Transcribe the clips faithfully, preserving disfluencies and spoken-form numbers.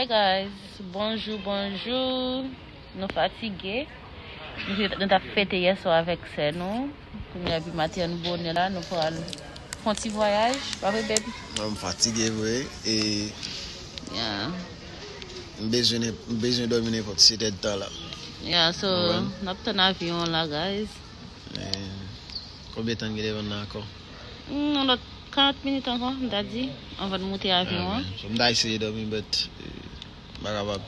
Hey guys, bonjou, bonjou. Nou fatige. Nou, nou t ap fete yèswa avèk sè nou. Kounye a epi maten an nou bonè la, nou pral fè yon ti vwayaj, pa vre, baby? Mwen, m fatige vre, e Yeah. m bezwen, m bezwen dòmi nenpòt sèt èdtan la. Yeah, so, Konprann? N ap tann avyon an la, guys. Eh, konbyen tan n gen devan n nan ankò? Hmm, yon lòt karant minit ankò, m ta di, anvan n moute avyon an. Ah, bon. So, m ta eseye dòmi, but, eh, m pa kapab.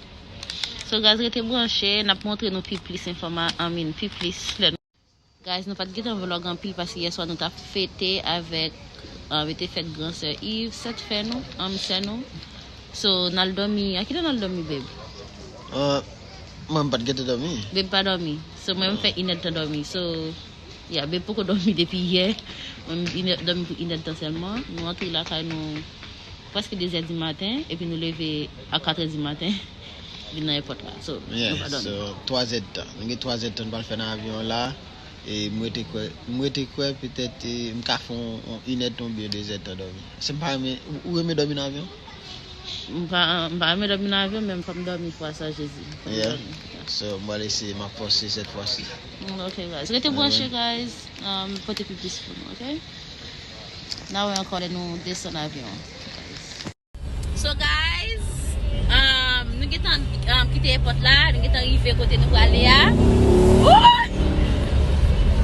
So, guys, rete branche, n ap montre nou pi plis enfòma-, I mean, pi plis lè nou Guys, nou pa t gentan vlog anpil paske yèswa nou t ap fete avèk, ah, mete fèt gran sè Yves, sèt fè nou, um, sè nou. So, n al dòmi. A kilè n al dòmi, babe? Ah, mwen, m pa t gentan dòmi. Babe pa dòmi. So, mwen, m fè inèdtan dòmi. So, yeah, babe poko dòmi depi yè. Mwen, m inè-, dòmi pou inèdtan sèlman. Nou antre lakay nou prèske de zè di maten, epi nou leve a kat è di maten, vin nan èpòt la. So, Yeah, nou pa dòmi. So, twa zèdtan. Nou gen twa zèdtan nou pral fè nan avyon an la. E m rete kwè, m rete kwè petèt, e, m ka fè yon, yon inèdtan oubyen de zèdtan dòmi. Se m pa renmen, ou, ou renmen dòmi nan avyon? M pa, m pa renmen dòmi nan avyon, men fò m dòmi fwa sa, Jezi. Fò m Yeah. dòmi. Yeah. So, m pral eseye, m ap fòse sèt fwa si. Mm, ok, guys. Rete Alright. branche, guys. Um, pote pi plis pou nou, ok? N a wè ankò lè nou desann avyon an, guys. So, guys, um, nou gentan, um, kite èpòt la, nou gentan rive kote nou prale a. Wouy!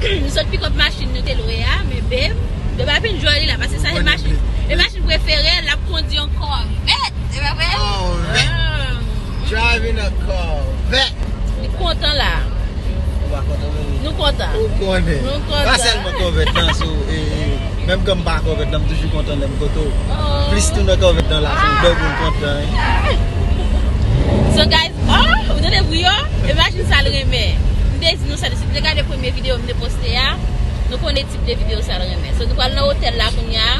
Nou sot pikòp machin nou te lwe a, men babe, babe ap enjoy li la, paske sa se Bon, machin, e machin prefere l, l ap kondi yon Corvette, se pa vre? Corvette. Ah. Driving a Corvette. Li kontan la. Ou pa kontan, men? Nou kontan. Ou konnen. Nou kontan. Pa sèlman Corvette lan, so, e, e, menm kan m pa Corvette lan, m toujou kontan lè m kote w. Oh. Plis tou nan Corvette lan la, so, bèl moun kontan, hein. So, guys, oh, ou tande bri yo? Imajine sa l renmen. M te di nou sa, si nou te gade premye videyo m te poste a, nou konnen tip de videyo sa l renmen. So, nou pral nan otèl la kounye a.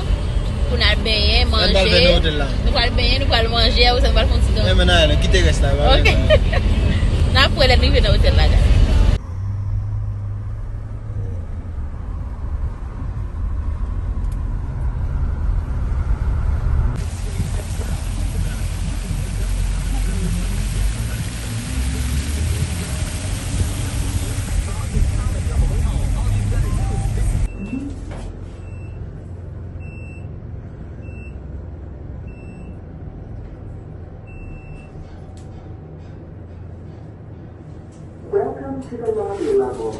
Pou n al benyen, N pral manje. benyen nan otèl la. Nou pral benyen, nou pral manje, apre sa nou pral fè yon ti dòmi. Men, men, n a, n a kite rès la, pa Ok. gen nan. N ap wè lè n rive nan otèl la, guys. Welcome to the lobby level.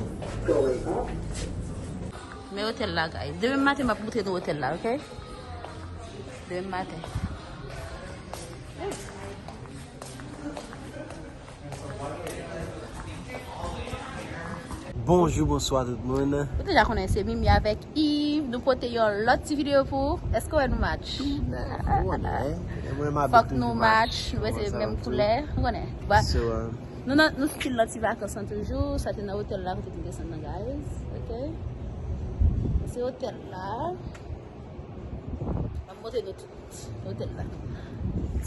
Going up. Men otèl la, guys. Demen maten, m ap montre nou otèl la, ok? Demen maten. Bonjou, bonswa tout moun. Ou deja konnen se Mimi avèk Yves. Nou pote yon lòt ti videyo pou ou. Èske w wè nou match? Ou konnen, e mwen m abit Fòk nou toujou match, match. Nou wè se Kòman sa menm va koulè. Ou konnen. Ba, So, uh, nou nan, nou stil nan ti vakans lan toujou. Sa te nan otèl la kote nou desann nan, guys. Ok? Se otèl la. M ap montre nou tout. Otèl la.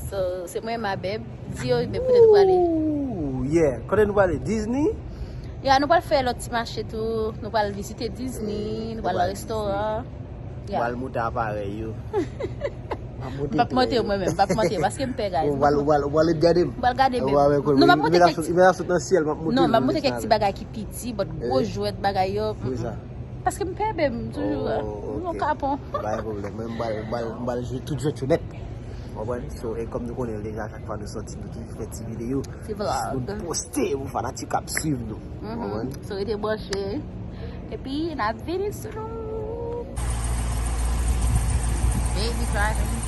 So, se mwen, ma bèb. Di yo, men kote nou prale. Ooh, yeah. Kote nou prale? Disney? Ya, nou pral fè lòt ti mache tou. Nou pral vizite Disney, nou pral nan restoran. Ya. Pral monte aparèy yo. M ap monte M p ap monte yo mwen menm, m p ap monte yo, paske m pè, guys. Ou pral, ou pral, ou pral gade m? M pral gade menm. Non, m ap monte kèk ti, non, m ap monte kèk ti bagay ki piti, but gwo jwèt bagay yo. Paske m pè, babe, m toujou, oh, m yon kapon. Pa gen pwoblèm. Mwen, m pral, m pral, m pral jwe tout jwèt yo nèt. Ou konprann? So, e kòm nou konnen deja, chak fwa nou sòti, nou toujou fè ti videyo. Ti vlog. Nou poste pou fanatik k ap swiv nou. Ou konprann? So, rete branche. Epi, n ap vini sou nou. Baby driving.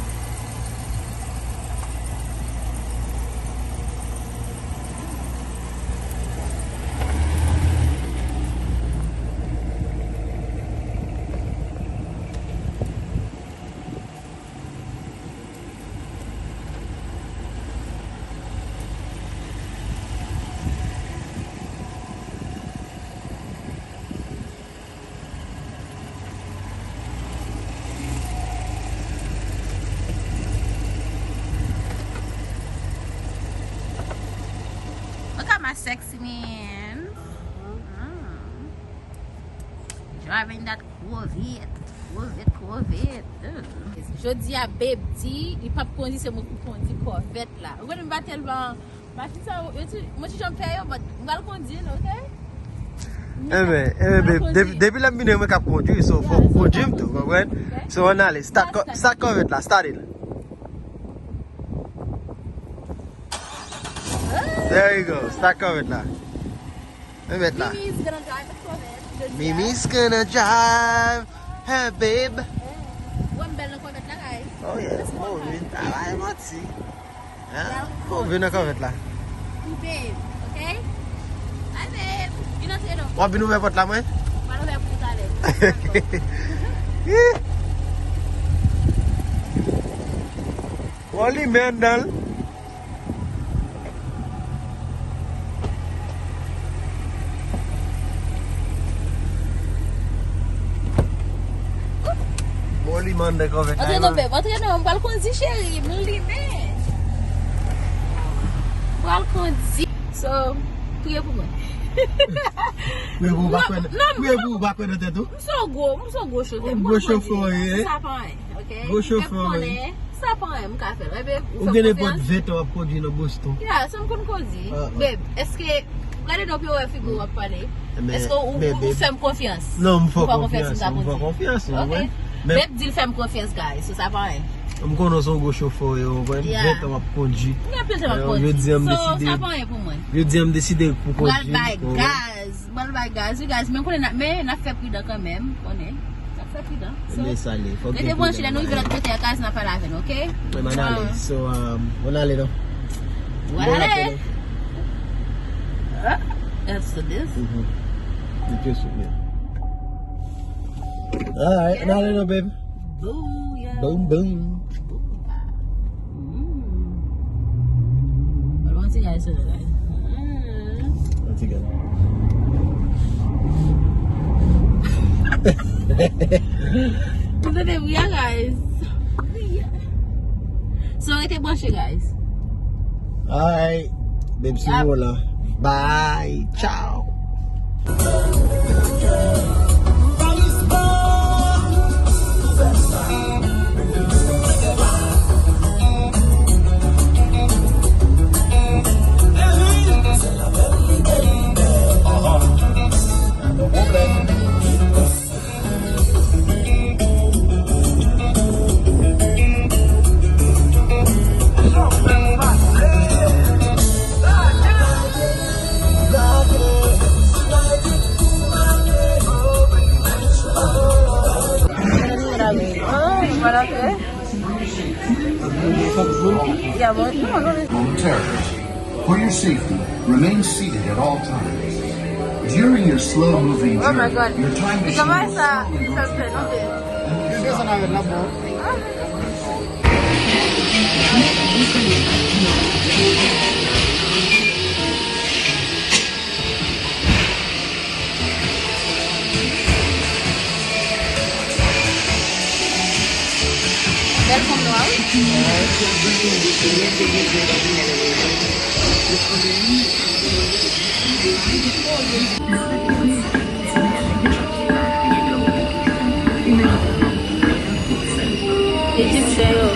Look at my sexy man. Mm. Driving that Corvette, Corvette, Corvette. Ugh. Jodi a, Babe di li p ap kondi, se mwen ki kondi kòvèt la. Ou konnen m pa tèlman, machin sa yo, yo ti, mwen ti janm fè yo, but m pral kondi l, oke? Enben, enben, Babe, depi, depi lè m vini, mwen k ap kondi, so fòk ou kondi m tou, konprann? So, ann ale, start kò-, start kòvèt la, start it. There you go, start kòvèt la. Mwen mèt la. Mimi's gonna drive the Corvette. Mimi's gonna drive her, babe. Wè m bèl nan kòvèt la, guys. Oh yeah, mwen vin travay manti. Hein? Mwen vin nan kòvèt la. Babe, ok? Hi, babe. Vin antre non. W ap vin ouvè pòt la, mwen? Mwen ouvè pou talè. Ih. Bon, li men anndan l. Bon, li mande kòvèt la. Antre non, bèb. Antre non, m pral kondi, cheri. M limen. M pral kondi. So, priye pou mwen. Priye pou ou pa kwè nan, priye pou ou pa kwè nan tèt ou. M se yon gwo, m se yon gwo chofè. Gwo chofè, wi. Sa pa anyen. Ok? Gwo chofè, wi. Sa pa anyen, m ka fè l. Ebyen, ou gen nenpòt ven tan w ap kondui nan Boston. Yeah, so m konn kondui. Babe, èske, gade non pou yo wè figi w ap pale. Èske ou, ou fè m konfyans? Non, m fè w konfyans, m fè w konfyans, wi. Ok. Babe di l fè m konfyans, guys, so sa pa anyen. M konnen w se yon gwo chofè, ou konprann? Yeah. Ven tan w ap kondui. M gen anpil tan m ap kondui. Jodi a m deside, sa pa anyen pou mwen. Jodi a m deside pou kondui. M pral bay gaz. M pral bay gaz, wi, guys. Men konnen n ap, men n ap fè pridan kanmenm, konnen. N ap fè pridan. So, men sa li, fòk gen pridan. Rete branche, lè nou rive lòt kote a, guys, n ap pale avè nou, ok? Men m ale. So, um, ann ale non. Bon apèl. Ah, after this. Li te sou men. Alright, ann ale non, babe. Booyah. Boom, boom. Booyah. Mm. Hold on to you guys, hold on, guys. Mm. Once again. Tande bri a, guys. So, rete branche, guys. Alright. Babe, si nou la. Bye. Ciao. Momentarily. For your safety, remain seated at all times. During your slow-moving journey, your time machine will slowly rotate back and forth. Bèl fanm nwa, wi. Ejipsyen yo.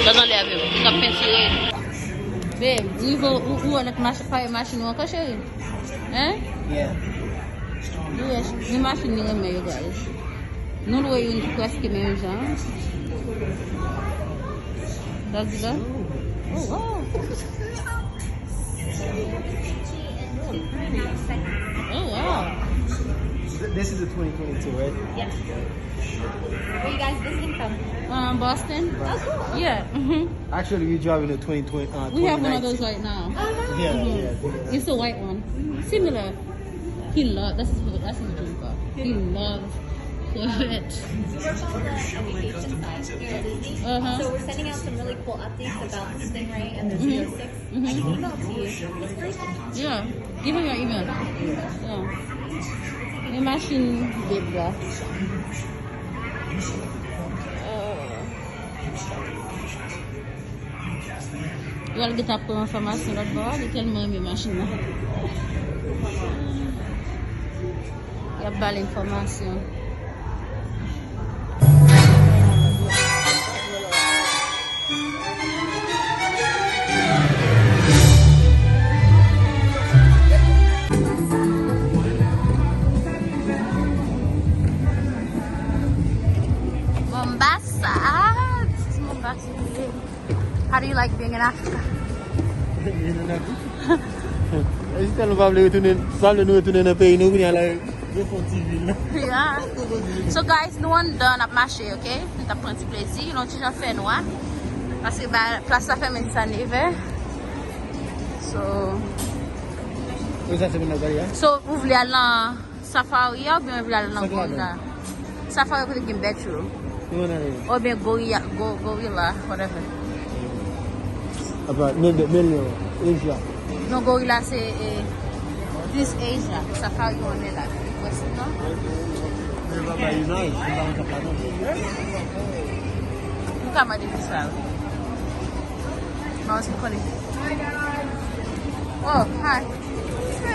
Gad anlè a, babe. Li k ap pentire. Babe, ou rive, ou, ou wè lòt mach-, pare machin ou ankò, cheri? Hein? Yeah. Wi, men machin li renmen yo, guys. Nou lwe youn ki prèske menm jan. That's the, oh, wow. Oh, wow. Th-, this is the twenty twenty-two, right? Yes. Where you guys visiting from? Um, Boston. Boston. Oh, cool. Yeah. Mm-hmm. Actually, we driving a twenty twenty, uh, we have one of those twenty nineteen right now. Oh, nice. Yeah, yeah. It's a white one. Similar. He love, that's his, that's his dream car. He loves Corvette. We work on the education side here at Disney. Uh-huh. So we're sending out some really cool updates about the Stingray and the mm-hmm. Z oh six. Mm-hmm. I can email it to you. It's free. Yeah. Give him your email. Yeah. Machin Beb la. Yo al gentan ap pran enfòmasyon lòt bò a, li tèlman renmen machin nan. Y ap ba l enfòmasyon. Mombasa. Mombasa. How do you like being in Africa? Being in Africa? Jistè nou pa vle retounen, pa vle nou retounen nan peyi nou, kounye a la, yo fè yon ti vil la. Yeah. So guys, nou anndan, n ap mache, ok? Nou t ap pran ti plezi, nou ti jan fè nwa. Paske ba, plas la fèmen jis a nevè. So. Kote sa se moun ap gade a? So, ou vle al nan Safari a oubyen w vle al nan Gorilla? Safari kote gen bèt yo. Oubyen Gorilla, go, Gorilla, whatever. Apa, men, men, men, Asia. Non, Gorilla se, eh, plis Asia. Safari on lè la. Wè se non? Men pa bay imaj, se pa yon kap la non. Nou ka mande ki sa. Mwen se konnen. Oh, hi.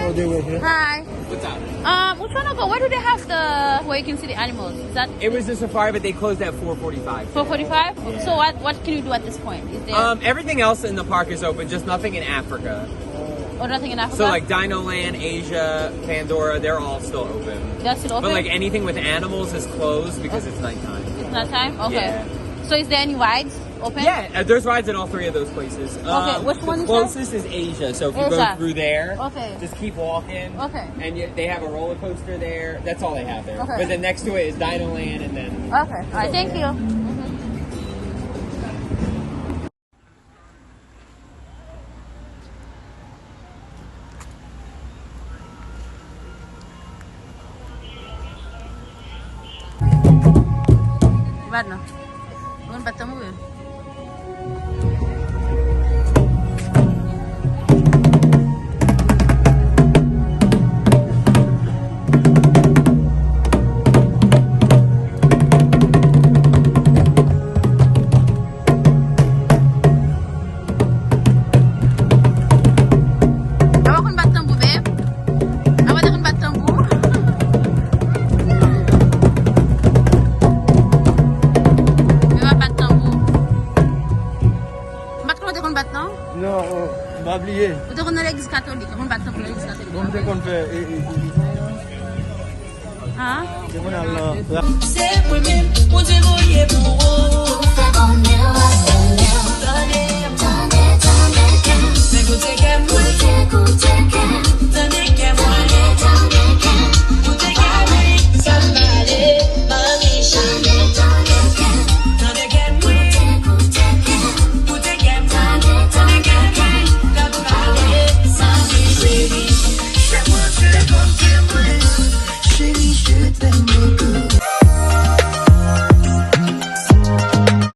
Oh, they were here. Hi. What's up? Um, we're trying to go. Where do they have the, where you can see the animals? Is that It was a safari, but they closed at four forty-five today. Four forty-five? Yeah. So what, what can you do at this point? Is there Um, everything else in the park is open, just nothing in Africa. Oh, nothing in Africa? So like Dino Land, Asia, Pandora, they're all still open. They're still open? But like anything with animals is closed because it's nighttime. It's nighttime? Okay. Yeah. So is there any rides? Open? Yeah, uh, there's rides at all three of those places. Okay, um, which one is that? The closest is Asia, so if you go Asia. Through there, okay. Just keep walking. Okay. And you, they have a roller coaster there. That's all they have there. Okay. But then next to it is Dino Land, and then. Okay. All right. Thank you. Mm-hmm. Bat non. Ou konn bat tanbou vre? Apa konn bat tanbou, babe? Apa te konn bat tanbou? Yo pa bat tanbou. M pa t konnen w te konn bat, non? Non, oh, m pa bliye. Ou te konn nan legliz katolik, ou konn bat tanbou nan legliz katolik. Bon, m te konn fè, e, e, e, Hein? Se mwen menm, Bondye voye pou ou. Pou fè bonè w ap bonè w. Tande, tande, tande, tande. Men kote kè mwen.